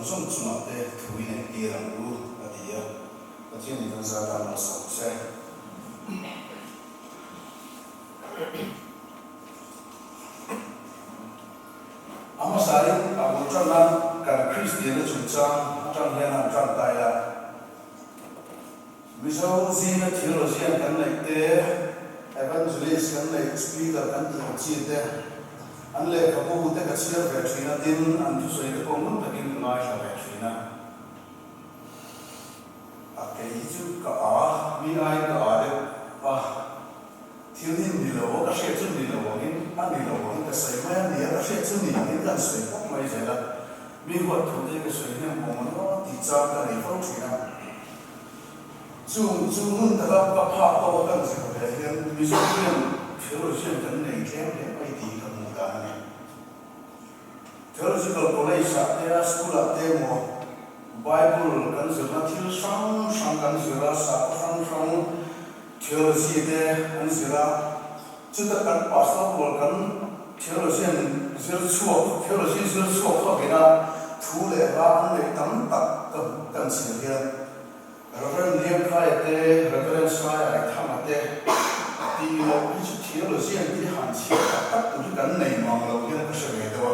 zawng chungah te thu i neih tir ang u, a ti a. Pathianin kan zar tan malsawm se. A hmasain a bul tan nan kan Kristianna chungchang atang hian han tan ta ila. Mizo zinga theologian kan neih te, evangelist kan neih, speaker kan tih ang chi te, an lehkhabu te ka chhiar ve thin a, tin an thusawi te pawh ngun takin ka ngaithla ve thin a. A kei hi chu ka a, mi aiin ka a deuh a, thil hi ni lo a, ka hriat chu ni lo angin, a ni lo angin ka sawi mai a, ni a ka hriat chu ni angin ka han sawi pawp mai zel a. Mi huat thu te ka sawi hnem awm an aw tih chang ka nei fo thin a. Chung chu hmun taka ka phak tawk a kan zir ve hian Mizo hian theologian kan nei tlem hle mai tih ka hmuh dan a ni. Theological College ah te a school ah te emaw Bible kan zirna thil hrang hrang kan zir a, sakhaw hrang hrang theology te an zir a, chuta kan pastor rual kan theologian zir chhuak, theology zir chhuak ho ina thu leh hla an neih tam tak ka kan chhiar hian Reverend Liangkhaia te, Reverend Saia Ithanga te tih loh hi chu theologian tih han chhiar tak tak tur hi kan nei mang lo hian ka hre ve deuh a.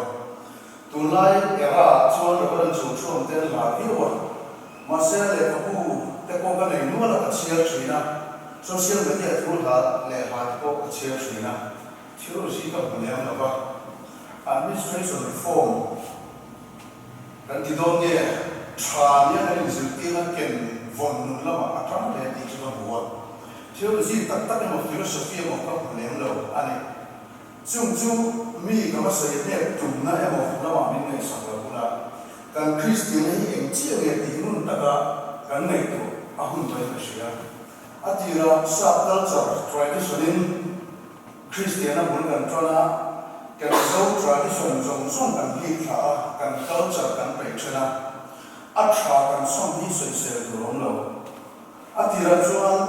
Tunlai era ah chuan Reverend Chungthuam te an lar viau a, mahse lehkhabu te pawh ka nei nual a ka chhiar thin a, social media thu hla leh hla te pawh ka chhiar thin a, theology ka hmu lem lo va, administration reform kan ti dawn nge tha nia kan inzirtirna ken vawn nun lamah a tang hle tih chu ka hmu a, theology tak tak emaw philosophy emaw ka hmu lem lo a ni. Chung chu mi ka va sawi hnep tumna emaw lamah min ngaihsak lo bula kan Kristianna hi eng chiah nge tih ngun taka kan ngaihtuah a hun tawhin ka hria. A tira sap culture tradition-in Kristianna bul kan tan a, kan Zo tradition zawng zawng kan hlip thla a, kan culture kan peih then a, a tha kan chhawm hi sawisel tur awm lo. A tirah chuan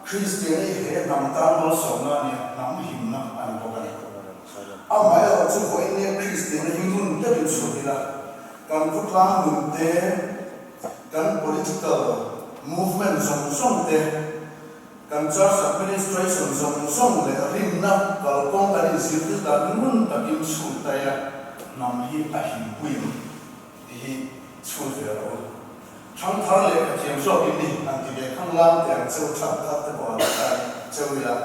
Kristian hi he hnam tan malsawmna a ni a, hnam himna a ni bawk a ni. Amaherawh chu vawiin nia Kristianna hi ngun deuhin chhuak ila, kan khawtlang nun te, kan political movement zawng zawng te, kan church administration zawng zawng leh rinna kalkawng kan inzirtir dan ngun takin chhut ta ila, hnam hi a himpui ang. Ti hi chhut ve rawh u. Thangthar leh ka thiam zawk in ni han ti ve khang lang teh ang cheu thang thar te pawh han ti ta cheu ila.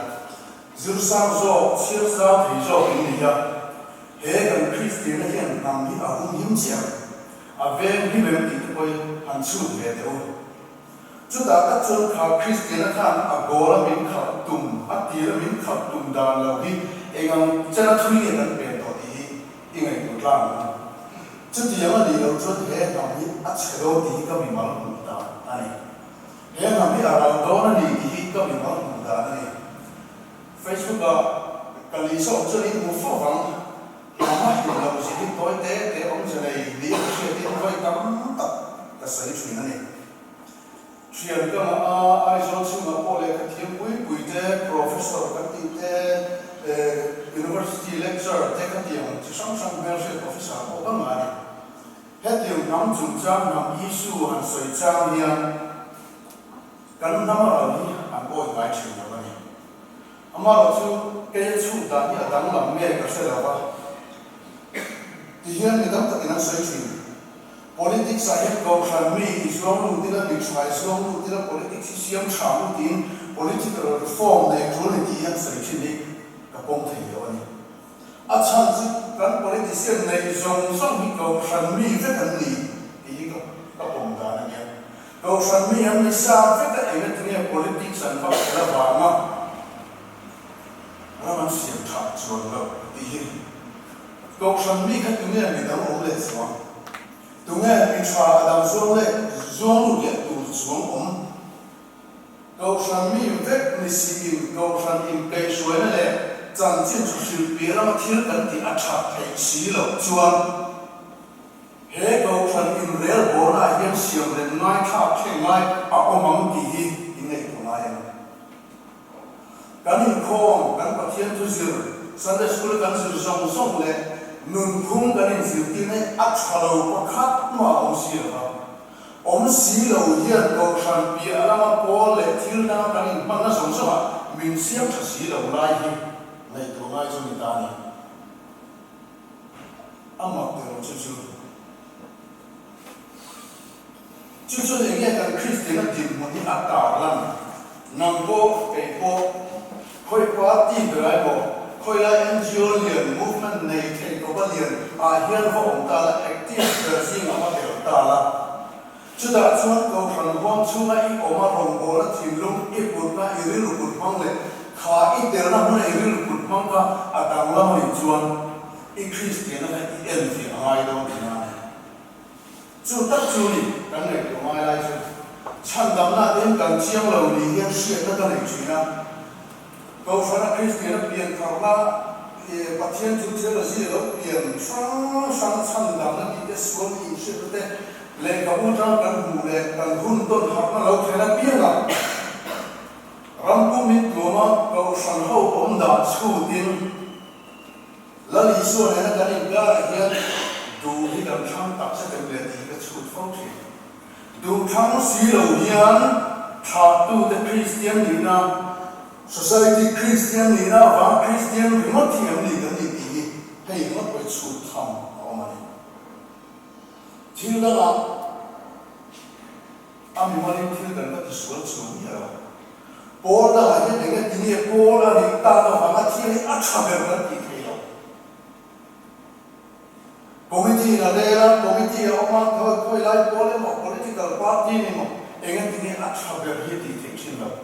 Zir sang zawk, chhiar zau thei zawk in ni a. He kan Kristianna hian hnam hi a hum him chiang, a veng him em tih te pawh hi han chhut ve teh u. Chutah tak chuan kha Kristianna khan a goal a min khalh tum, a tir a min khalh tum dan lo hi eng ang chena thui nge kan pen tawh tih hi i ngaihtuah tlang ang. Chutiang a nih loh chuan he hnam hi a chhe dawn tih hi ka mimal hmuh dan a ni. He hnam hi a ral dawn a ni tih hi ka mimal hmuh dan a ni. Facebook-ah ka lisa awm chuan in hmu fo vang. Hnam a hlim loh zia hi tawi te te awmze nei nia ka hriatin vawi tam tak ka sawi thin a ni. Thian ka ngah a, Aizawl chhungah pawh lehkha thiam pui pui te, Professor kan tih te, University lecturer te khatiang chi hrang hrang hmelhriat officer pawh ka ngah a ni. Hetiang hnam chungchang hnam issue han sawi chang hian kan hnam a ral hi an awi ngai thin lo a ni. Amaherawhchu kei a chhut dan hi a danglam nge ka hre lo va, tihian mi tam takin an sawi thin. Politics ah hian kohhran mi i zuang lut ila, mi tha i zuang lut ila, politics hi siam tha mu tiin political reform nei tul ni tih hian sawi thin hi ka pawm thei lo a ni. A chhan chu kan politician nei zawng zawng hi kohhran mi vek an ni tih hi ka pawm dan a nia. Kohhran mi an ni sa vek a, engatinge politics an vak khelh avanga ram an siam tha chuan loh tih hi. Kohhran mi kha tunge mi dang awm leh chuang? Tunge mi tha a dang zuang leh zuang lut leh tur chuang awm? Kohhran mi vek ni siin kohhran inpeihhruaina leh chanchin chu hrilh piah lama thil kan tih a that theih si loh chuan he kohhran inrelbawlnaah hian siamrem ngai thlak thleng ngai a awm ang tih hi i ngaihtuah ngai ang. Kan inkhawm, kan Pathian thu zir, Sunday School-a kan zir zawng zawng leh Nunphung kan inzirtirna hi a tha lo pakhat mah a awm si lo va. Awm si lo hian kohhran piah lama pawl leh thil danga kan inhmanna zawng zawngah min siam tha si lo lai hi ngaihtuah ngai chu ni ta a ni. A mak teh lo chu chu. Chu chuan eng nge kan Kristiana dinhmun hi a tar lan? Nang pawh, kei pawh, khawi party ber ai maw, khawi lai NGO lian, movement nei thei tawpa lian ah hian va awm ta la, active ber zingah va tel ta la. Chutah chuan Kohhran huam chhunga i awm a rawngbawlna thinlung i putna i rilru put hmang leh kha i telna hmuna i rilru put hmang kha a danglam a nih chuan i Kristiana kha i enfiah a ngai dawn thin a ni. Chu tak chu ni kan ngaihtuah ngai lai chu chhandamna te kan chiang lo ni hian hriatna ka nei thin a. Kohhrana Kristiana pian tharna leh Pathian chu theology a lo pian hrang hrang chhandamna tih te sual inhriatna te lehkhabu atanga kan hmuh leh kan hun tawn harhna lo thlen apianga ram pum in tuama kohhran ho awm dah chhutin Lal Isua nena kan inkarah hian duh hi kan thlang tak zet em le tih hi ka chhut fo thin. Duh thlang si lo hian thlahtute Kristian nihna, society Kristian nihna avang Kristian ringawt hi em ni kan nih tih hi hei ringawt pawh hi chhut tham a awm a ni. Thil dangah A mimalin thil kan va tisual chuang miah lo. Pawl dangah hian eng nge tinge pawl a nih tak avanga thil hi a tha ber kan tih theih loh. Committee in a rel a, committee a awm a, khawi khawi lai pawl emaw, political party ni maw, eng nge tinge a tha ber hi a tih theih thin loh.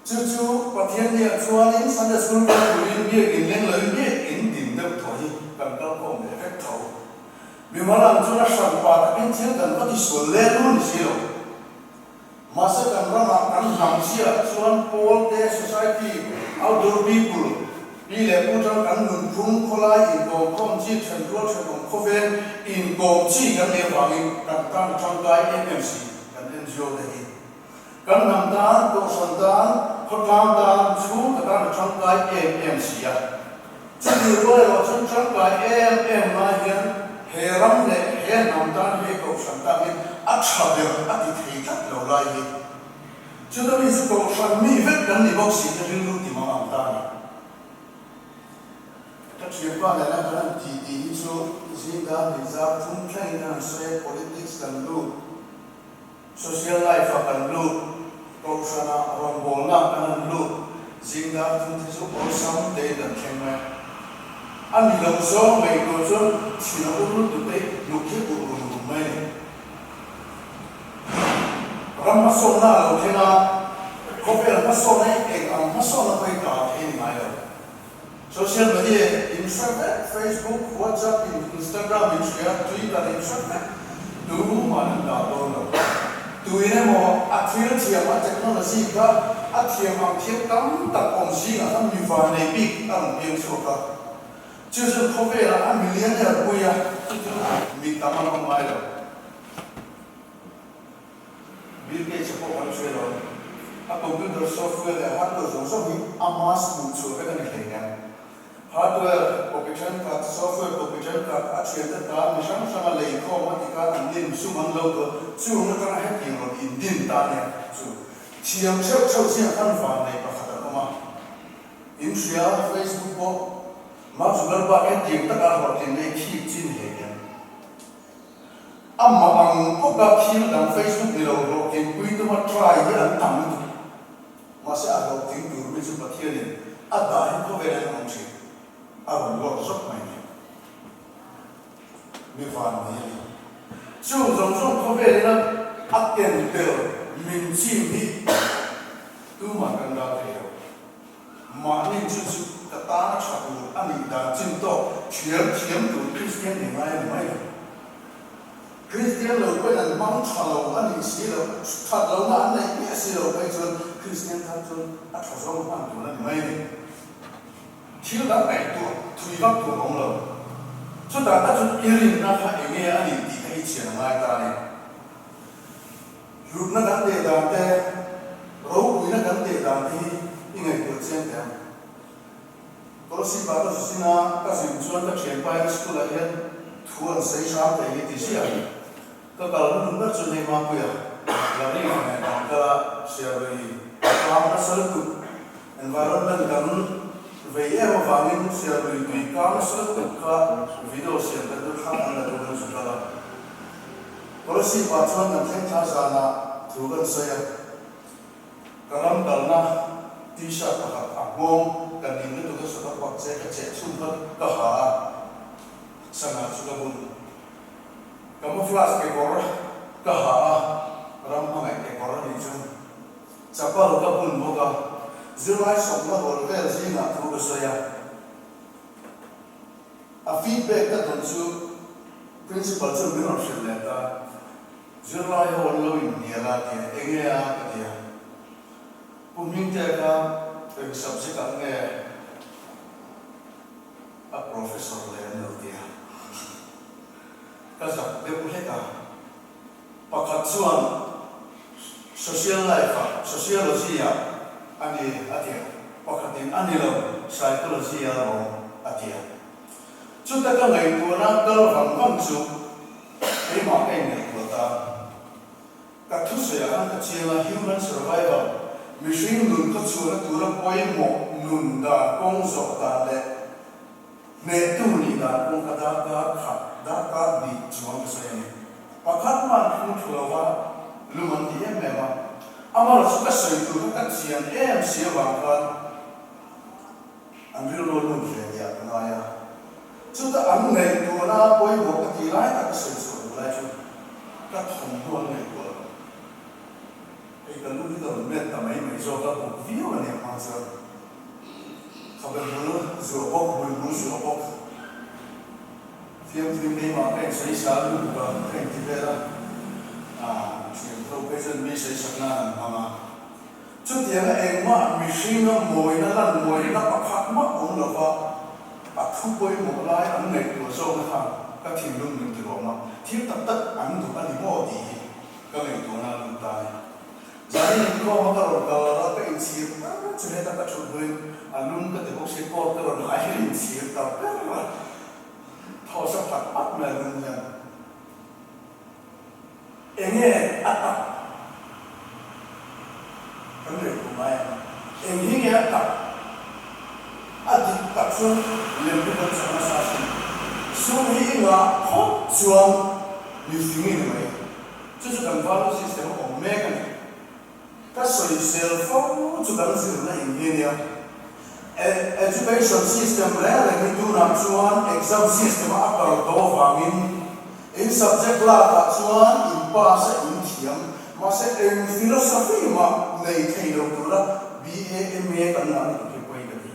Chu chu Pathian nia chuanin Sunday School kal turin biakin leng loin biakin din deuh thaw hi kan kal khawm leh vek tho. Mimal ang chuan a hran pa takin thil kan va tisual leh lu ni si lo. Mahse kan ramah kan hnam chiah chuan pawl te, society, outdoor people, pi leh pu tang kan nunphung, khawlai inkawmkhawm chi, thenrual thenawm khawvel inkawm chi kan nih avangin kan tan a tangkai em em si kan NGO te hi. Kan hnam tan, kohhran tan, khawtlang tan, chhungkaw tan a tangkai em em si a. Chutih rual erawh chuan tangkai em em lai hian he ram leh he hnam tan he kohhran tan hian a tha ber a ti thei tlat lo lai hi. Chuta mi chu kohhran mi vek kan ni bawk si te rilru ti mang ang ta a ni. Ka thianpa nena kan han ti tih hi chu zingdar hnih zar thum thlengin kan han sawi a, politics kan lut. Social life ah kan lut, kohhran ah rawngbawlna ah kan han lut, zingdar thum te chu awlsam te in kan thleng mai a. A ni lo zawng ngaihtuah chuan thin a ur lutuk te hnuk hi ur rum rum mai a ni. Ram hmasawnna a lo thleng a, khawvel hmasawnna hi eng ang hmasawnna pawh hi kal thei a ni ngai lo. Social media in hre vek, Facebook, WhatsApp in Instagram in hria, Twitter in hre vek, tumah an dah dawn lo. Tuin emaw a thil thiam a technology kha a thiam ang thiam tam tak awm zingah khan mi vannei bik a rawn piang chhuak a. Chu chu khawvelah a millionaire pui a, chu chu mi tam an awm ngai lo. Bill Gates a pawh kan hre lo. A computer software leh hardware zawng zawng hi ama hmuh chhuah vek a ni hleinem. Hardware copy thenkhat, software copy thenkhat, a thiante tan mi hrang hranga lei khawm a ti khan an nin sum an lo duh a, chung atanga hetiang rawn indin ta nia chu thiam theuh theuh zingah khan vannei pakhat an awm a. In hria Facebook pawh Mark Zuckerberg hetiang taka hlawhtlinna hi thik chin hleinem. Amah ang bawka thil dang Facebook ni lo hlawhtlingpui tuma try hi an tam lutuk. Mahse a hlawhtling tur mi chu Pathianin a dah hi khawvel an awm thin. A rawn lawk zawk mai ni. Mi van mai a ni. Chung zawng zawng khawvelin a a ken tel min chim hi tumah kan dal thei lo. Mahni chu chu ka tan a tha tur a nih dan chin tawk thiam thiam tur Kristian ni ngai a ni mai lo. Kristian lo pawhin an hmang tha lo a nih si loh, that lohna an neih miah si lo phei chuan Kristian tan chuan a tha zawng hman tur a ni mai a ni. Thil dang ngaihtuah thui vak tur a awm lo. Chutah tak chuan i rinna kha eng nge a nih tih kha i chhian a ngai ta a ni. Hlutna kan teh dan te, ropuina kan teh dan te hi i ngaihtuah chiang teh ang. Kolasib ah ka zu zin a, ka zin chuan ka thianpa hian school ah hian thu an sawi hram thei hi ti ziah a ni. Ka kal hnu ber chu hei Mapuia Larry nen kan kal a, Siarui kang nasa lutuk, environment kan vei em avangin Siarui tui kang nasa lutuk kha video siam kan duh thlang an la duh kan zu kal a. Kolasib ah chuan kan thleng thla zanah thu kan sawi a. Ka ram kalna t-shirt pakhat a nghawng ka ning lutuk a sawta pak che ka cheh chhun kha ka ha a, sana chu ka bun. Camouflage kekawr ka ha a, ram hmangaih kekawr a nih chu. Chapal ka bun bawk a, zirlai sawmna rual vel zingah thu ka sawi a. A feedback ka dawn chu principal chuan min rawn hrilh leh ta. Zirlai ho an lo inhnial a tia, enge a ka ti a. Pu Hmingtea kha eng subject ah nge a professor leh an lo ti a. Ka zak deuh hlek a. Pakhat chuan social life ah, sociology ah a ni a ti a, pakhatin a ni lo, psychology ah rawh a ti a. Chuta ka ngaihtuahna kal vang vang chu keimah ka inngaihtuah ta. Ka thusawiah khan ka chiang a, human survival, mihring nun khaw chhuahna tura pawimawh nun dan kawng zawh dan leh hnehtu nih dan kawng kha darkar khat, darkar hnih chuang ka sawi a ni. Pakhat hman thu thu lova lum an ti em em a, amaherawhchu ka sawi tur kha ka chian em si avang khan, An rilru a lut ve tih ah ka ngai a, chuta an ngaihtuahna a pawimawh ka tih lai tak ka sawi chhuah duh lai chu ka thawmhnaw an ngaihtuah lo. Hei ka lu hi ka rawn met ta mai mai zawk a, buk viau a nia hma chuan khabe hmul zuah bawk, hmui hmul zuah bawk, fiamthui keimah ka insawi sa lutuk a, ka inti vel a, ah thiam tho phei chuan mi sawisak nan an hmang a. Chutianga engmah mihringa mawina lan mawina pakhat mah awm lova a thu pawimawh lai an ngaihtuah zawkna khan ka thinlung min ti lawm a, thil tak tak an duh a ni maw tih hi ka ngaihtuahna a lut ta a ni. Zanin inkhawma ka rawn kal a, ka inchhir ber chu heta ka thut hnuin a lum ka ti bawk si, coat ka rawn hai hian inchhir ta ber a, thawsa phat phat mai a lum hian. Enge a tak kan ngaihtuah ngai ang? Eng hi nge a tak? A dik tak chuan lem hi kan chak nasa asin. Sum hi i ngah phawt chuan mifing i ni mai. Chu chu kan value system a awm mek a ni. Ka sawisel fo chu kan zirna in hi ania. Education system reng reng hi tunah chuan exam system a a kal tawh avangin in subject lakah chuan in pass a in thiam mahse eng philosophy mah nei thei lo tura BA, MA kan ngah lutuk hi pawi ka ti.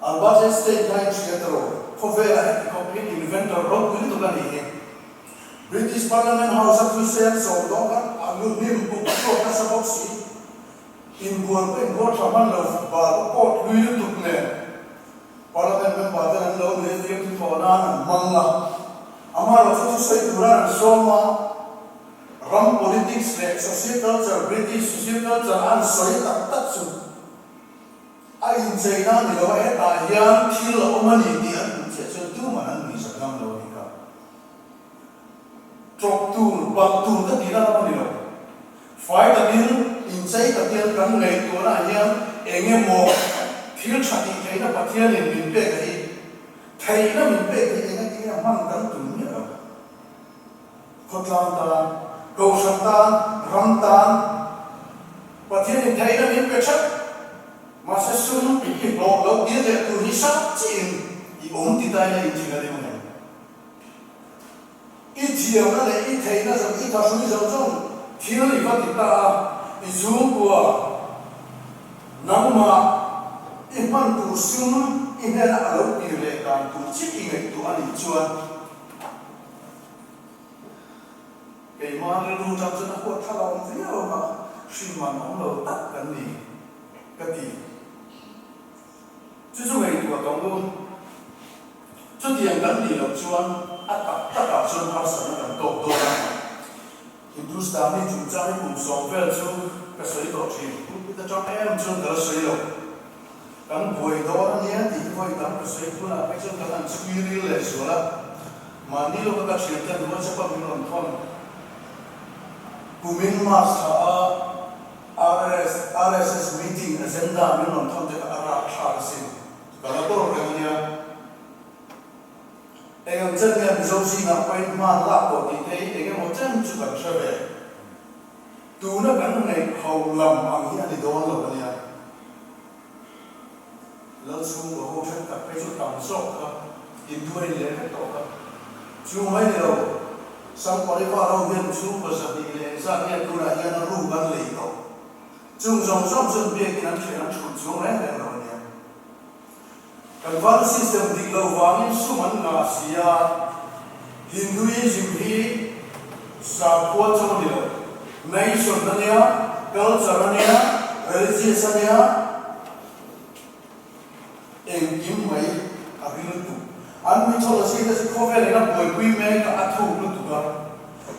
Albert Einstein kha in hria ta rawh, khawvelah heti khawp hian inventor ropui lutuk a nih hi. British Parliament House a thil sen sawm dawn khan a lu hnim buk chhuak nasa bawk si. Inbual pawh inbual tha hman lo, bal pawh pawt hlui lutuk nen Parliament member ten an lo nui a fiamthu thawh nan an hmang a. Amaherawhchu thusawi tura an sawm a, ram politics leh social culture, British social culture a an sawi tak tak chu, A incheina a ni lo a, hetah hian thil a awm a ni tih an hmuh chiah chuan tuman an nuihzat ngam lo a ni kha. Ṭawp tur, balh tur ka tihna lam a ni lo. Fai takin, inchei takin kan ngaihtuahnaah hian eng emaw thil ṭha tih theihna Pathianin min pek a hi, theihna min pek hi eng atinge a hman kan tum miah lo. Khawtlang tan, Kohhran tan, ram tan Pathianin theihna min pe ṭheuh. Mahse sum i hlawh loh dil leh tur hi hrang chiin i awm ti ta ila inthin a rim ang em? I thiamna leh i theihna zawng, i thahrui zawng zawng thil i va ti ta a, i chhungkua nangmah i hman tur sum i hnena a lo tir leh dan tur chiah i ngaihtuah a nih chuan, Keimah rilru tang chuan a huat thla lo awm viau a, hrin man awm lo tak kan ni ka ti. Chu chu ngaihtuah tawng u. Chutiang kan nih loh chuan a tak takah chuan harsatna kan tawk dawn a. Hindustani chungchang hi kum sawm vel chu ka sawi tawh thin. Pulpit atang em chuan ka la sawi lo. Kan buai dawn a nia tih hi vawi tam ka sawi tunah phei chuan kan han chhui ril leh zual a, mahni lawka ka thian ten WhatsApp a min rawn thawn. Kumin March thla a RS RSS meeting agenda min rawn thawn te kha a rapthlak asin. Ka la kawl reng a nia. Eng ang chen nge Mizo zingah pawhin hman lak tawh tih te hi eng emaw chen chu kan hre ve. Tuna kan ngaih ho lam ang hi a ni dawn lo a nia. Lalchhungkaw ho thenkhat phei chu tam zawk kha Hindu a inleh vek tawh kha. Chu mai ni lo, Sangh Parivar ho hian chhungkaw 200 nge tunah hian a ruk an lei tawh. Chung zawng zawng chuan biakin an thian an chhut chuang reng reng lo a nia. Kan value system dik loh vangin sum an ngah si a, Hinduism hi sakhua chauh a ni lo, nation a nia, culture a nia, religious a nia, engkim mai a ri lutuk. An mythology te chu khawvel in a buaipui mek a, a thuk lutuk a.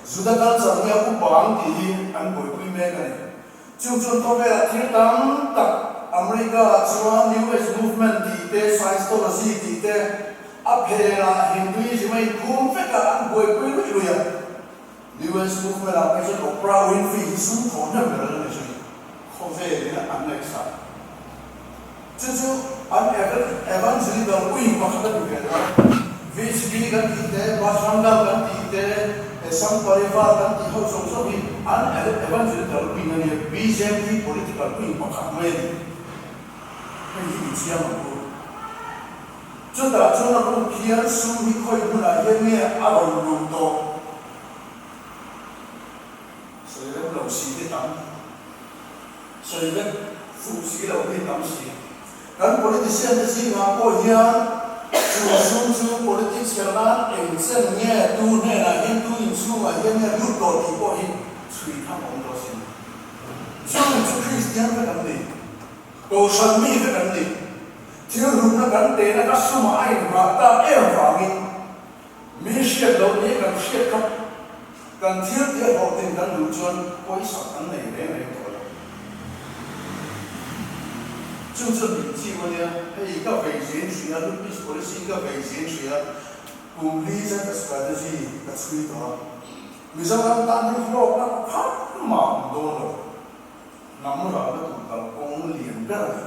Juda culture hi a upa ang tih hi an buaipui mek a ni. Chung chuan khawvelah thil tam tak America ah chuan New Age Movement tih te, Scientology tih te, a phenah Hinduism a inphum vek a, an buaipui luih luih a. New Age Movement ah phei chuan Oprah Winfrey hi sum thawh hnem ber a la ni zui. Khawvelin an ngaihsak. Chu chu an Evangelical wing pakhat a ni ve lo. VHP kan tih te, Bajrang Dal kan tih te, Sangh Parivar kan tih ho zawng zawng hi an Evangelical wing a nia, bjp political wing pakhat mai a ni. Hei hi i chiang ang u. Chutah chuan a ruk hian sum hi khawi hmunah hian nge a rawn luh tawh? Sawi rem lo si hi tam. Sawi vek fuh si lo hi tam si. Kan politician te zingah pawh hian chu sum chu politics khelh nan eng chen nge tu hnenah hian tu inchhungah hian nge lut tawh tih pawh hi chhui tham awm tawh sin. Chung chu Kristian vek an ni. Kohhran mi vek an ni. Thil hlutna kan tehna kha sumah a inrah tak em vangin Mi hriat loh ni kan hriat kha kan thil tih a hlawhtin kan duh chuan pawisa kan nei reng reng tawh lo. Chu chuan min chim a nia, hei ka vei zin hria, Lupis policy ka vei zin hria, kum li zet a strategy ka chhui tawh a, Mizoram tan hian hlawkna pakhat mah a awm dawn lo. Hnam ralna tur kalkawng lian ber a ni.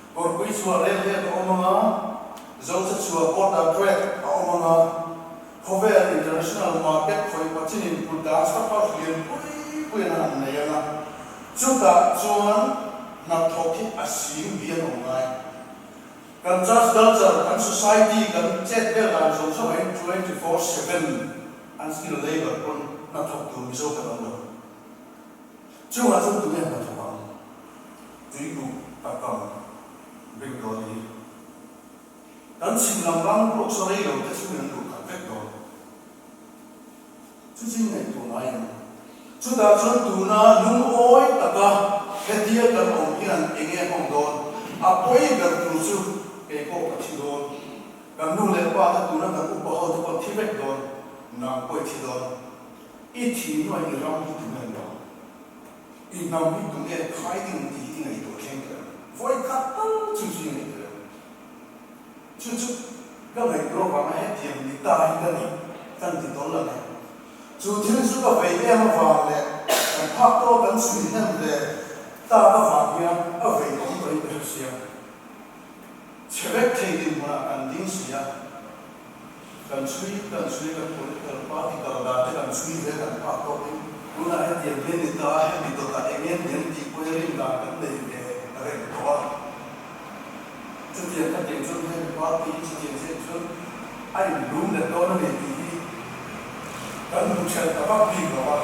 Kawrpui chhuah rel vel a awm ang a, Zocha chhuah border trade a awm ang a, khawvel international market khawih pachinin kut dan chhak lian pui pui an han nei ang a, chutah chuan hnathawk hi a sing bian awm ngai. Kan church culture, kan society, kan chet vel dan zawng zawng ah hian 24/7 unskilled labour pawn hnathawk tur Mizo kan awm lo. Chungah chuan tunge hnathawk ang? Tuikuk a kang bik dawn hi. Kan chhim lam ram ruak saw rei lo te chhungin an luh khat vek dawn. Chu chu ngaihtuah ngai ang. Chutah chuan tuna lungawi taka hetia kan awm hian eng nge hmang dawn? A pawi ber tur chu kei pawh ka thi dawn. Kan nu leh pa te tuna kan upa ho te pawh an thi vek dawn. Nang pawh i thi dawn. I thih hnuai i ram hi tunge an ram? I hnam hi tunge khai ding tih hi i ngaihtuah thleng teh ang. Vawi khat tal chu chu i ngaihtuah em? Chu chu ka ngaihtuah avanga hetiang ni ta hi ka ni, kan ti tawl a ni. Chu thil chu ka vei em avang leh kan phak tawh kan chhui hnem ve tak avang hian a vei awm tawhin ka hre sia. Chhe vek thei dinhmunah kan ding si a. Kan chhui kan chhui kan political party kal dan te kan chhui ve kan phak tawk in tunah hetiang hian ni ta hemi dawtah eng em hian tih pawh hi rin dan kan nei ve reng tawh a. Chutiang khatiang chuan hemi party hi chutiang chiah chuan a inlum leh dawn a ni tih hi kan hmu ṭhelh ta vak bik lo a.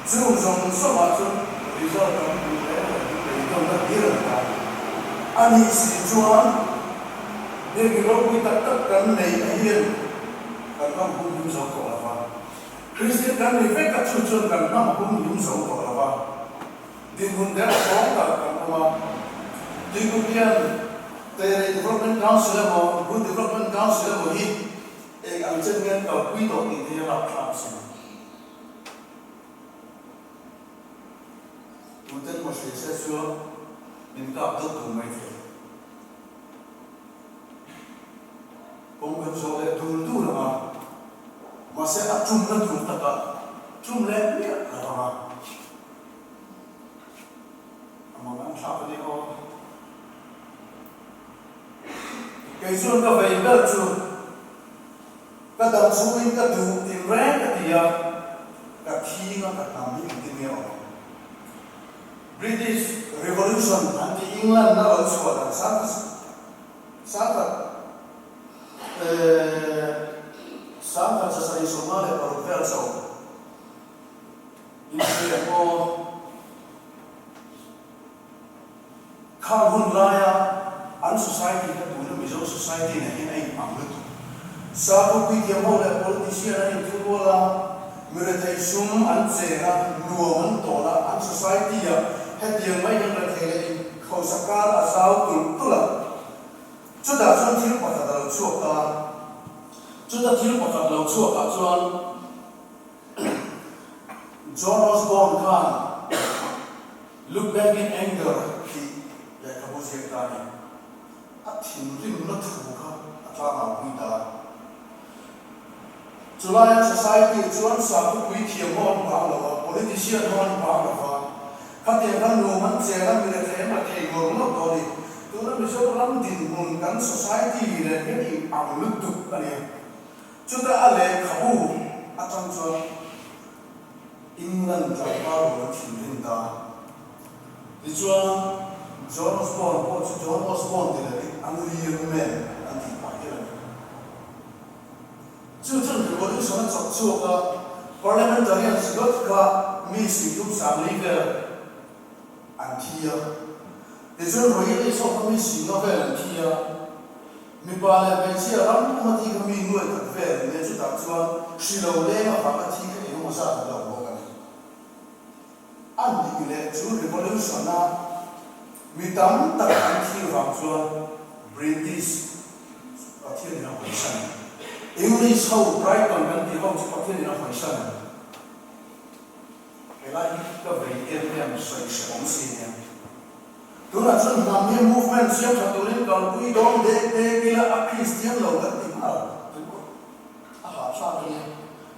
Chung zawng zawngah chuan result kan hmuh reng reng hi beidawnna hlir a ni ta a ni. A nih si chuan Heng ropui tak tak kan neih a hian kan ram hum him zo tawh lo va. Kristian kan ni vek a chu chuan kan hnam hum him zo tawh lo va. Dinhmun der tawng tak kan awm a. Tuikuk hian Teirei Development Council emaw Good Development Council emaw hi eng ang chen nge an kalpui tawh tih te hi a rapthlak a sin. Tuten maw hria se chuan min kap deuh tur mai thei. Kawng kan zawh leh dul dul ang a, mahse a tumna tur takah tum leh miah lo ang a. A mang an thlak a ni aw. Kei chuan ka vei ber chu ka dam chhungin ka duh tin reng ka ti a, ka thing a ka hnam hi engtin nge awm ang? British Revolution an tih England a lo chhuah dan sang sangkhat sangkhat 756 vel chho inhria aw. Khang hun laia an society kha tuna Mizo society nen hian a inang lutuk. Sakhaw puithiam ho leh politician an inthurual a, mi rethei sum an cheng a, nuam an tawl a, an society ah hetiang mai hian rethei leh inkhawsa kar a zau tulh tulh a. Chutah chuan thil pakhat a lo chhuak ta a. Chuta thil pakhat lo chhuak ah chuan John Osborne khan Look Back in Anger tih lehkhabu ziak ta a ni. A thinrimna thu kha a tlangau pui ta a. Chulaia society chuan sakhupui thiam ho an bang lo a, politician ho an bang lo va, khatiang khan nuam an chen a, mi rethei an rethei ngawr ngawr tawh a ni. Tuna Mizoram dinhmun kan society nen hian in ang lutuk a ni a. Chuta a lehkhabu atang chuan England tlangval rual an thinrim ta. Tichuan, John Osborne pawh chu John Osborne ti leh Anglian man an tih phah hial a ni. Chu chuan revolution a chawk chhuak a, Parliamentarians ringawt kha mi singthum sangli vel an thi a. Tichuan Royalist ho kha mi singa vel an thi a. Mipa leh hmeichhia ram puma thi kha mi nuai khat vel an nia, chutah chuan hri lo leng avanga thi kha engemaw zat an lo bawk a ni. A nih leh chu revolution-a mi tam tak an thi vang chuan British Pathianin a hawisan a ni. English ho Brighton kan tih ho chu Pathianin a hawisan a ni. Helai hi ka vei em em sawi hre awm si nia. Tunah chuan hnam hi movement siam tha turin kalpui dawn dek dek ila a Kristian lo kan ti nghal ringawt. A hahthlak a nia.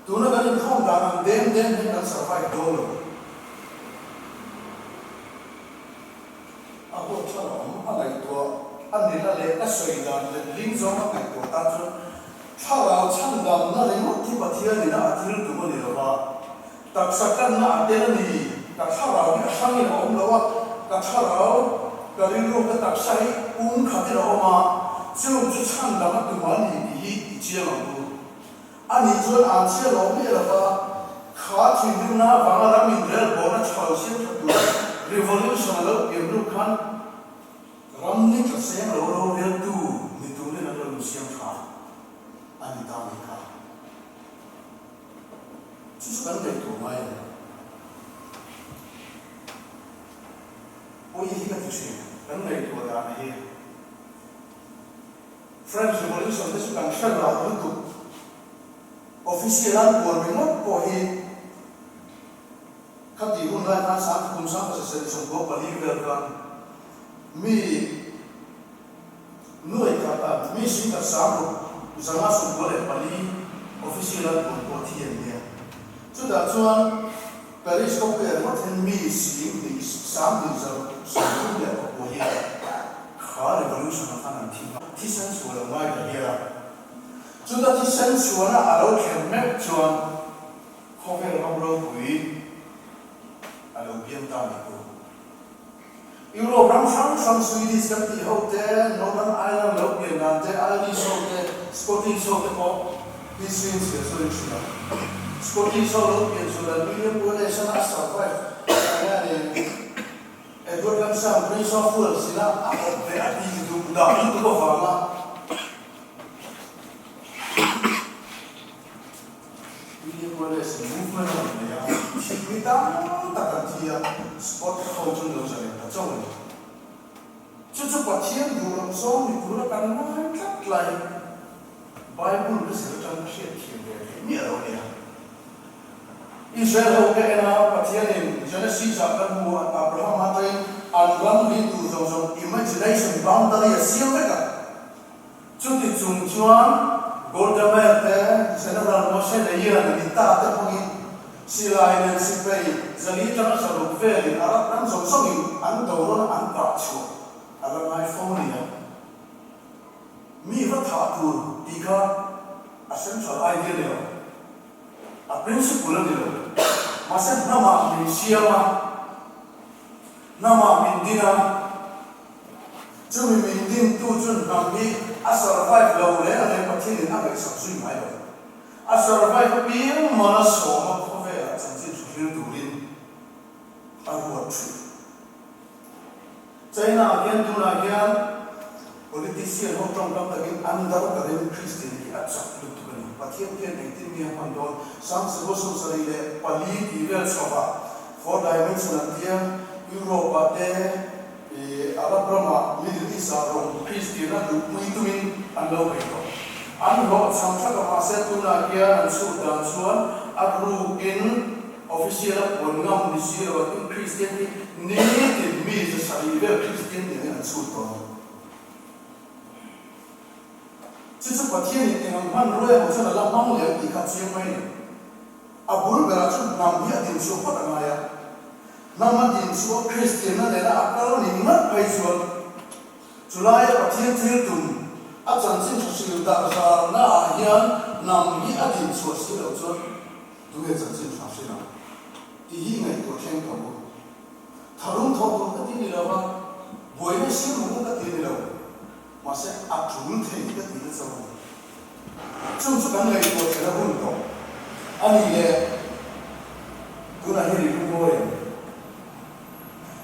Tuna kan inkhawm dan ang deng deng hian kan survive dawn lo. A huat tha lo ang a ngaihtuah a nila leh ka sawi dan letling zawng a ngaihtuah tan chuan thlarau chhandamna ringawt hi Pathian ina a thil tum a ni lo va, taksa kanna a tel a ni, ka thlarau hi a hrangin a awm lo a, ka thlarau, ka rilru, ka taksa hi pum khatin a awm a, chung chu chhandam a tum a ni tih hi i chiang ang u. A nih chuan an chhiat awm miah lo va, kha thinrimna avanga ram inrel bawhna tha lo siam tha tur revolution a lo pian hnu khan ram ni tla seng lo roreltu ni turin an lo insiam tha a ni ta mai kha. Chu chu kan ngaihtuah ngai a ni. Pawi hi ka ti thin, kan ngaihtuah dan hi. French Revolution te chu kan hre lo lutuk. Official an puan ringawt pawh hi khati hun lai khan kum 1794 vel khan mi nuai khat a mi singkhat 6594 official an puan pawh thi an nia. Chutah chuan Paris khawpuiah ringawt hian mi 20,000 39 hi kha revolution ah khan an thi nghal. Thisen chhuah lo ngai ta hial a. Chuta thisen chhuahna a lo thlen meuh chuan khawvel ram ropui a lo piang ta ni ku. Europe ram hrang hrang Swedish kan tih ho te, Northern Ireland lo pian dan te, Irish ho te, Scottish ho te pawh history in chhiar chu a inhria. Scottish ho lo pian chu dan William Wallace a a survive eng nge ni Edward Langsam Prince of Wales ina a awp ve a tih duh dah lutuk avanga William Wallace movement a rawn nei a, thihpui tam tak an thi a, Scott ho chu an lo zalen ta chauh a ni. Chu chu Pathian duh loh zawng ni tura kan ngai tlat lai Bible ka zir atang ka hriat thiam ve theih miah lo a nia. Israel ho ka en a, Pathianin Genesis ah kan hmu a, Abraham atangin an ram ri tur zawng zawng imagination boundary a siam vek a. Chuti chung chuan. Golda Meir te, General Moshe Dayan Nita te hmangin silai nen sipai 400 tanga 600 velin Arab ram zawng zawngin an do rawn an kah chhuah a la ngai fo nia. Mi va thah tur tih kha a central idea ni lo, a principle a ni lo. Mahse hnamah min siam a, hnamah min din a, chumi min dintu chu hnam hi a survive lo reng reng Pathianin a ngaihsak zui ngai lo. A survive apiang mana sawma khawvelah chanchin hre hril turin a ruat thin. China ah hian tunah hian politician ho tawngkam takin under current Christian hi a chak lutuk a ni. Pathian hian engtin nge a hman dawn? 1974 tih vel chhoah four dimension an tia, Europe ah te, Arab ramah, Middle East ah rawng Christian a duhpui tumin an lo bei tawh. An hlawhchham thlak a mahse tunah hian an chhut dan chuan a rukin Official a puan ngam ni si lo a tin Kristian hi nitin mi 700 vel Kristian nen hian an chhut tawh a ni. Chu chu Pathian in eng ang hmanrua emaw chuan a la hmang leh ang tih kha a chiang mai a ni. A bul berah chuan hnam hi a din chhuah phawt a ngai a. Hnam a din chhuah Kristianna nena a kal ni ngat phei chuan chulaia Pathian thil tum a chanchin tha hril darh zarna ah hian hnam hi a din chhuah si loh chuan Tunge chanchin tha hre lo tih hi ngaihtuah thleng tawh u. Tharum thawh tur ka ti ni lo va, buaina siam ang ka ti ni lo, mahse a tul thei ka ti na chauh a ni. Chung chu kan ngaihtuah thlen a hun tawh a ni le, tunah hian i lungawi ang.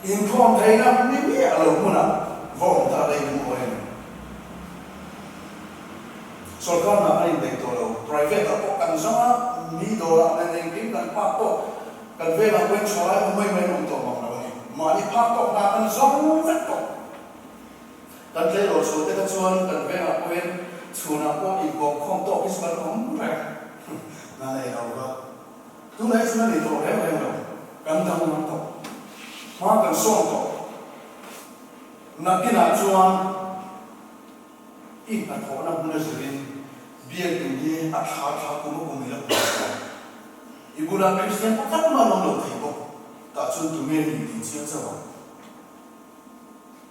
Inkhawm theihna ni miah lo hmunah va awm ta la i lungawi ang. Sorkar hna kan inbeih tawh lo, private ah pawh kan zawng a, mi dawrah nen engkim kan phak tawk, kan vengah pawhin tha lai awm mai mai an awm tawh mang lo a ni. Mahni phak tawk hna kan zawng vek tawh. Kan tleirawl chhuah te kha chuan kan vengah pawhin chhunah pawh inkawm khawm tawk hi chu kan awm reng hna nei lo va. Tunah hi chuan a ni tawh reng reng lo, kan danglam tawh, hma kan sawn tawh. Nakinah chuan. I hnathawhna hmun a zirin Biakinn hi a thla thla kum a kum i la hmu tawh. I bulah Kristian pakhat mah an awm lo thei bawk. Tah chuan tunge ni tih chiang chauh ang.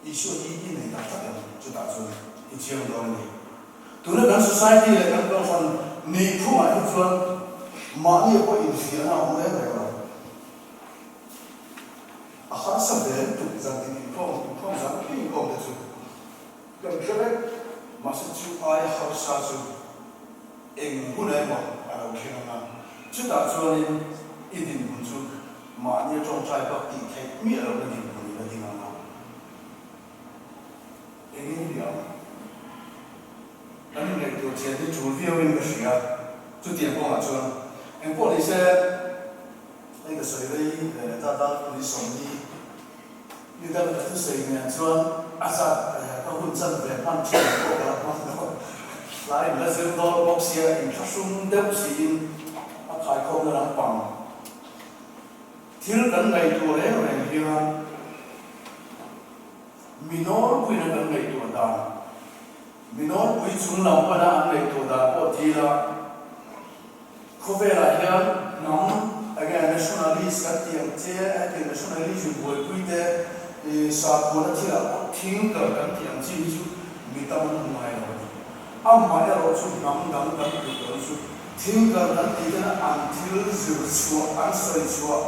Isua hi i nei tak tak em? Chutah chuan i chiang dawn a ni. Tuna kan society leh kan kohhran nihphungah hi chuan mahni pawh infiahna a awm reng reng lo. A harsa ve lutuk zan tin inkhawm, inkhawm zan thleng inkhawm te chu. Kan hre vek, mahse chu aia harsa chu eng hun emaw a lo thleng ang a, chutah chuanin i dinhmun chu mahnia tawngtai bak tih theih miah lohna dinhmun in a ding ang a. Engin ni ang? Kan inngaihtuah chian hi tul viauin ka hria, chutiang kawngah chuan engpawh ni se hei ka sawi rei ve leh ta ta ni 40. Ni dang ka thusawi nen chuan a zat ka hun chan ve hman thin pawh ka la hman lo. Tlai in la zir dawn bawk sia inthlahrung deuh siin a khaikhawmna lampang thil kan ngaihtuah reng reng hian mi nawlpuiin a kan ngaihtuah dan, mi nawlpui chung lam pana an ngaihtuah dan pawh dila Khawvelah hian hnam enge nationalist kan tih ang che, hetiang nationalism buaipui te sakhuana thilah pawh thinker kan tih ang chi hi chu mi tam an hmu ngai lo a ni. Amaherawh chu hnam dang kan tluk lo chu thinker kan tih tena an thil zir chhuah, an sawi chhuah,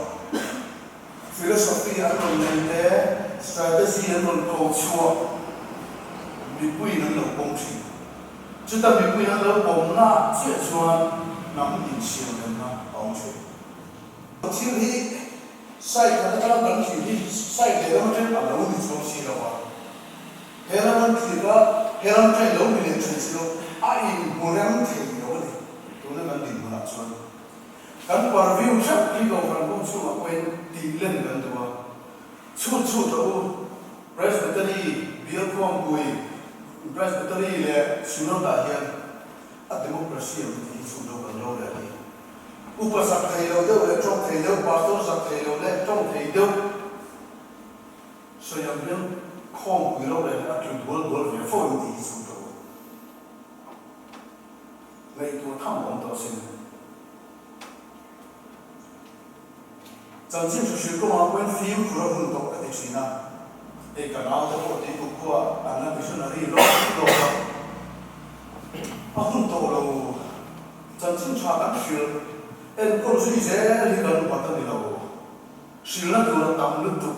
philosophy an rawn nei te, strategy an rawn ko chhuah mipuiin an lo pawm thin. Chuta mipui an lo pawmna chiah chuan hnam insiamremna a awm thin. Thil hi side khat atanga kan thlir hi side lehlam atangin a lo ni chuang si lo a, he ram an thlir a, he ram atangin lo ni leh thin si lo, a inhmu rem thei lo a ni. Tuna kan dinhmunah chuan kan purview theuh hi Kohhran kawng chhungah pawhin tih len kan duh a, Chhut chhut rawh u, Presbytery Bialkhuangpui, Presbytery leh Synod-ah hian a democracy ang tih hi chhut lo kan lo leh a ni. Upa zak thei lo deuh leh tawng thei deuh, pastor zak thei lo leh tawng thei deuh sawi ang hian khawmpui lo leh a tlu dual dual ve fo ang tih hi chhut rawh u. Ngaihtuah tham a awm tawh asin. Chanchin hruhhril kawngah pawhin fimkhur a hun tawh ka ti thin a, hei ka naute pawh tuikuk khua an la missionary lawk lawk a, a hun tawh lo. Chanchin tha kan hril enkawl zui zel hi kan upat a ni lo, hrilna tur a tam lutuk.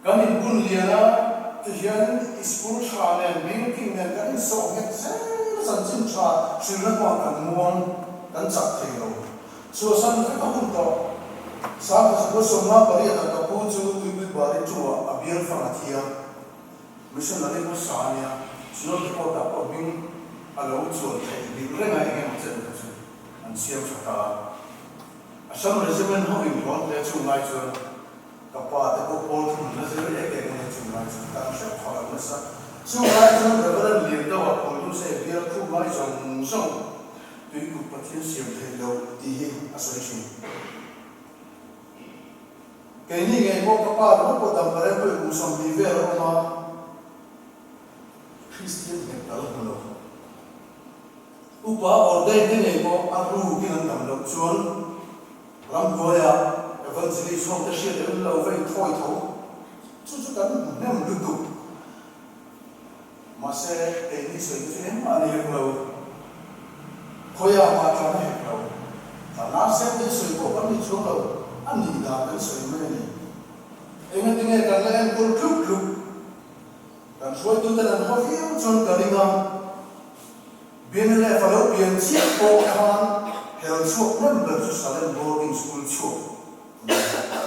Kan inbun lian a, tihian school tha nen building nen kan insawh nghet zel a, chanchin tha hrilna kawngah kan muang, kan chak thei lo. Chhuahsan vek a hun tawh. Sangha Zakua 58 ah ka pu chu Tuipui Bari tu-ah a bial fang a thi a, missionary hmasa a nia, Synod report-ah pawh hming a lo chuan theih nghilh reng a, eng emaw chen kha chu an siam tha ta a. Assam Regiment ho inhlawn hle chung lai chuan ka pa te pawh pawl thum la zir ek ek a nia chung lai chuan kan hrep phah lo nasa. Chung lai chuan Reverend Liandoa Phulnuse bial khum lai zawng zawng Tuikuk Pathian siam theih loh tih hi a sawi thin. Keini ngei pawh ka pa ringawt pawh dam ka rem pawhin kum 20 vel a awm a, Kristian nghet ka la hmu lo. Upa ordain te ngei pawh a rukin an dam loh chuan ramhnuaiah evangelist ho te hriat em lo va inthawi tho. Chu chu kan hmu hnem lutuk. Mahse, keini sawi te chu engmah a ni hek lo. Khawiah mah tlan a hek lo. Tlan a sem te sawi pawh kan ni chuang lo, a nih dan kan sawi mai a ni. Engatinge kan la enkawl tluk tluk? Kan hruaituten an haw viau chuan ka ring a, BNLF a lo pian chiah pawh khan hel chhuak hnem ber chu Salem Boarding School chhuak a ni a.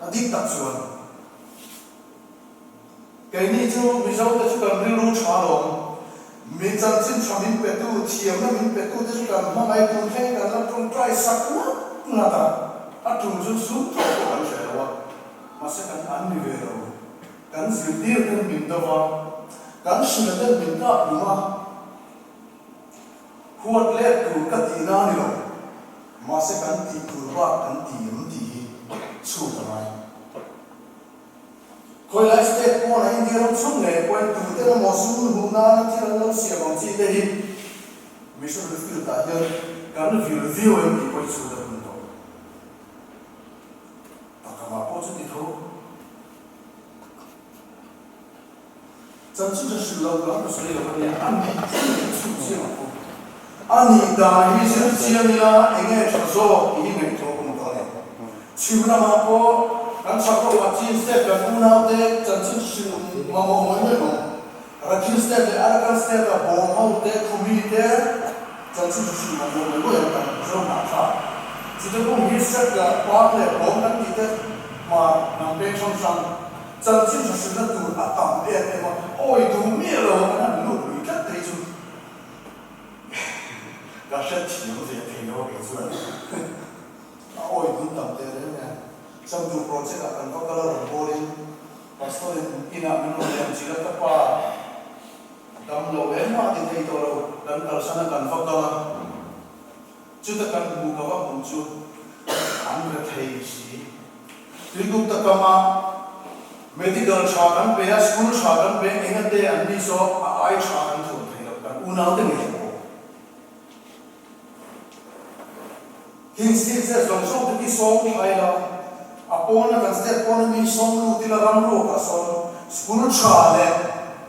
A dik tak chuan keini chu Mizote chu kan rilru tha lawm, mi chanchin tha min petu, thiamna min petu te chu kan hmangaih tun thleng kan la tawngtai sak ngat ngat a, a tum chu sum thawh pawh kan hreh lo a, mahse kan an ni ve lo. Kan zirtir ten min do a, kan hrilh ten min kap hlum a, huat let tur ka tihna a ni lo, mahse kan tih tur bak kan ti em tih hi chhut a ngai. Khawilai state pawnah India ram chhung ngei pawhin tuten emaw sum hmuh nana thil an lo siam ang chi te hi missionary field ah hian kan vil viau em tih pawh hi chhut a hun tawh. Pakhamah pawh chu ti tho. Chanchin tha hrilh loh kan ka sawi lo a nia, a nih thil hi chhun chiang ang u. A nih dan hi zir chiang ila eng nge tha zawk tih hi ngaihtuah awm tawh a ni. Chhim lamah pawh kan chhak ho ah Chin State kan unaute chanchin hrilh mamawh ngawih ngawih ang. Rakhine State leh Arakan State ah bawm ho te, khumi te chanchin tha hrilh mamawh ngawih ngawih ang kan zo hnahthlak. Chute pawh hi State lah Park leh bawm kan tih te Hmar hnam peng hrang hrang chanchin tha hrilhna tur a tam em em a, awi duh miah lo an han lut lui tlat te hi chu ka hrethiam ve thei lo kei chuan a awi dun tam teh reng nen Chamdur project ah kan va kal a rawn bawlin Pastor in inah min rawn liam chilh a ka pa dam lo engmah ti thei tawh lo kan kalsan a kan va kal a. Chuta kan hmuh ka va hmuh chu an re thei si. Tuikuk kama medical tha kan pe a, school tha kan pe, engate an ni saw a ai tha kan thuam thei lo, kan unaute ngei pawh. Khing state zet zawng zawng te khi sawm thlai la, a pawna kan state pawna mi sawm lut ila ram ruakah sawn school tha leh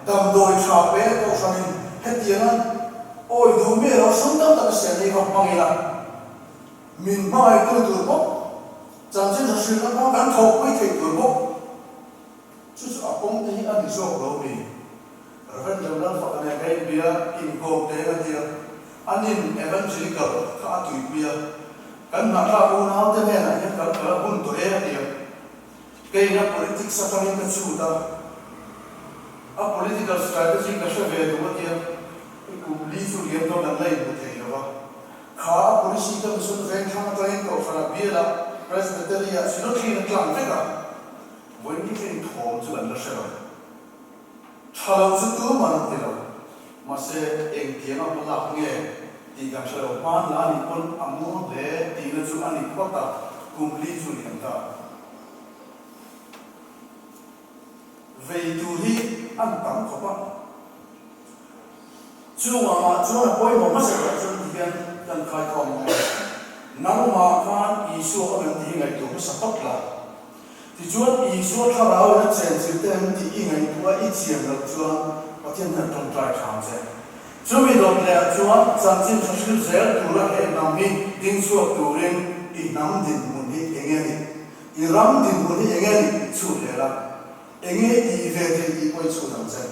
damdawi tha pe kohhranin hetianga Awi duh miah lo sum tam tak a siam hi va hmang ila, min hmangaihtu tur bawk, chanchin hra hrilhna kawng kan thawhpui theih tur bawk. Chu chu a kawng te hi a ni zawk lo mi? Rev. Lalfaka nen ka inbia inkawm teng a tia, anin Evangelical kha a tuipui a, kan hnahthlak unaute hnenah hian kan kal a hun tawh e a tia. Kei na politics atangin ka chhut a, a political strategy ka hre ve duh a tia, i kum li chu liam dawn an la inhmu thei lo va. Kha a policy ka mission vengthlang atangin Kohhran ah bial ah Presbytery ah Synod thlengin a tlang vek a, vawiin thlengin thawm chu kan la hre lo. Tha lo chu tumah an ti lo, mahse engtiang a hmalak nge tih kan hre lo. Hman la a nih pawn a muang hle tihna chu a ni phawt a, kum li chu liam ta. Vei tur hi an tam khawp a. Chuvangah chuan a pawimawh hmasa berah chuan ti hian kan khaikhawm ang e. Nangmah khan Isua awm em tih hi ngaihtuah hmasa phawt la. Tichuan Isua thlarau in a chenchilh te em tih i ngaihtuah i chian loh chuan Pathian hian tawngtai tha ang che. Chumi dawt leh ah chuan chanchin tha hril zel tura he hnam hi ding chhuak turin i hnam dinhmun hi enge ni? I ram dinhmun hi enge ni tih chhut leh la. Enge i tih ve theih tih pawh i chhut ang che.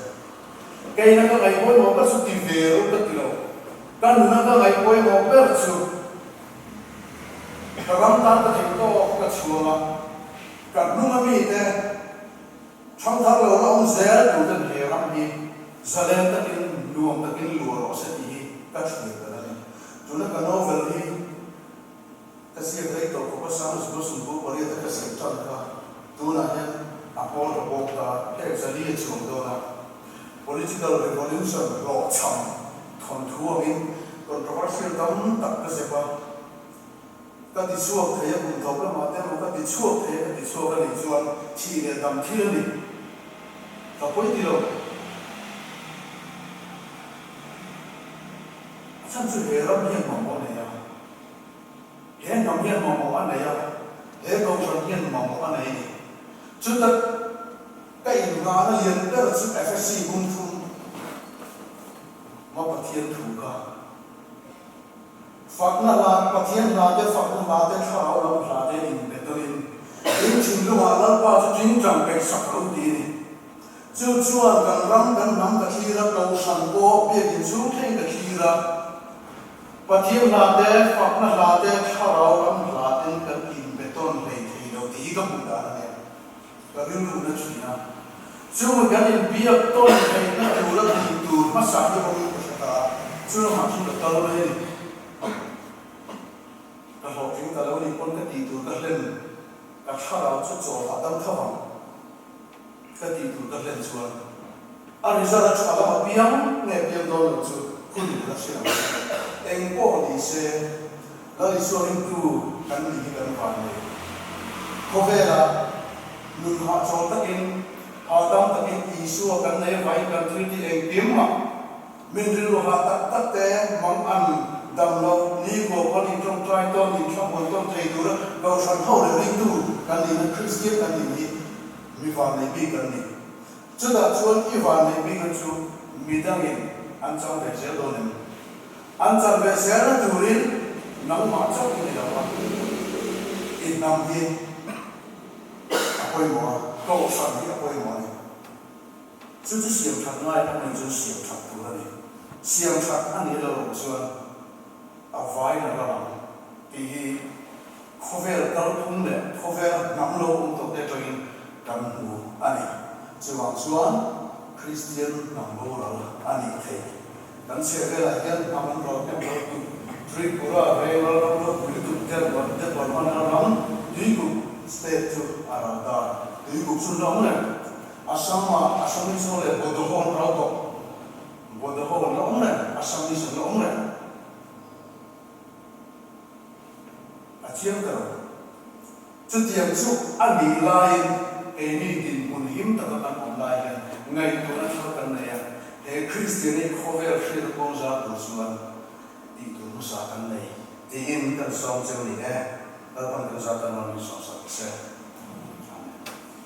Keina ka ngaih pawimawh ber chu ti ve ru ka ti lo. Ka nuna ka ngaih pawimawh ber chu ka ram tan ka theih tawk ka chhuang a, ka hnunga mite thangthar lo la awm zel tur ten he ram hi zalen takin nuam takin luah rawh se tih hi ka thlir ber a ni. Tuna ka novel hi Ka ziak rei tawh khawp a, Sang Zukul Sumpu pariat a ka ziak tan kha tunah hian a pawl ta bawk ta, heng zali a chuang dawn a. Political revolution hlawhchham thawnthu angin controversial tam tak ka zep a, ka ti chhuak thei a, kum tawp lamah te emaw ka ti chhuak thei a, ka ti chhuak a nih chuan thih leh dam thil a ni. Ka pawi ti lo. A chhan chu he ram hian mamawh a nei a. He hnam hian mamawh a nei a, he kohhran hian mamawh a nei a ni. Chuta ka innghahna lian ber chu Efesi bung thum ma Pathian thu kha. Fakna hla, Pathian hla te, fakna hla te, thlarau lam hla te inbe tawhin in thinlungah Lalpa chu tingtang peihsak lo ti a ni. Chu chuan kan ram, kan hnam ka thlir a, kohhran pawh biakin chhung thleng ka thlir a. Pathian hla te, fakna hla te, thlarau ram hla ten kan inbe tawn hlei thei lo tih hi ka hmuh dan a nia. Ka rilru na thin a. Chumi kan inbiak tawn theihna tura tih tur hmasa hi awmin ka hre ta a, chu lamah chuan ka kal mai a ni. Ka hlawhtling ta lo nih pawn ka tih tur ka hlen, ka thlarau chu chaw hahdam tho ang. Ka tih tur ka hlen chuan a result a tha lam a piang nge piang dawn lo chu hun in la hria ang. Eng pawh ni se, Lal Isua ringtu kan nih hi kan van nei. Khawvelah nun hahchawl takin, hahdam takin Isua kan nei avangin kan thil tih engkim ah min rilru hah tak tak te mang an dam lo, nikhua pawn intawngtai tawn, inthlamuan tawn thei tura Kohhran ho leh ringtu kan nihna Kristian kan nih hi Mi vanneih bik an ni. Chutah chuan i vanneih bikna chu midangin an chang ve zel dawn em? An chan ve zelna turin nangmah chauh i ni lo a, i hnam hi a pawimawh a, kohhran hi a pawimawh a ni. Chu chu siam that ngai pawh nih chuan siam that tur a ni. Siam that a nih loh chuan a vai na ram ang tih hi khawvel kalphung leh khawvel hnam lo awm tawh te atangin kan hmu a ni. Chuvang chuan Kristian hnam boral a nih theih. Kan chhehvelah hian hnam an ral hnem lo tuk. Tripura veng ral ram ropui lutuk Delbar Debbarman ral ram Tuikuk state chu a ral ta. Tuikuk chu an la awm reng. Assam-ah Assamese ho leh Bodo ho an ral tawh. Bodo ho an la awm reng, Assamese an la awm reng. A chiang ta lo. Chutiang chu a nih laiin keini dinhmun him taka kan awm lai hian ngaihtuahna thar kan nei a, he Kristiani khawvel hriat a kawng zar tur chuan tih tur hmasa kan nei tiin kan sawm cheu ni e. Lalpan kan zar tan rawn min sawmsak ta se.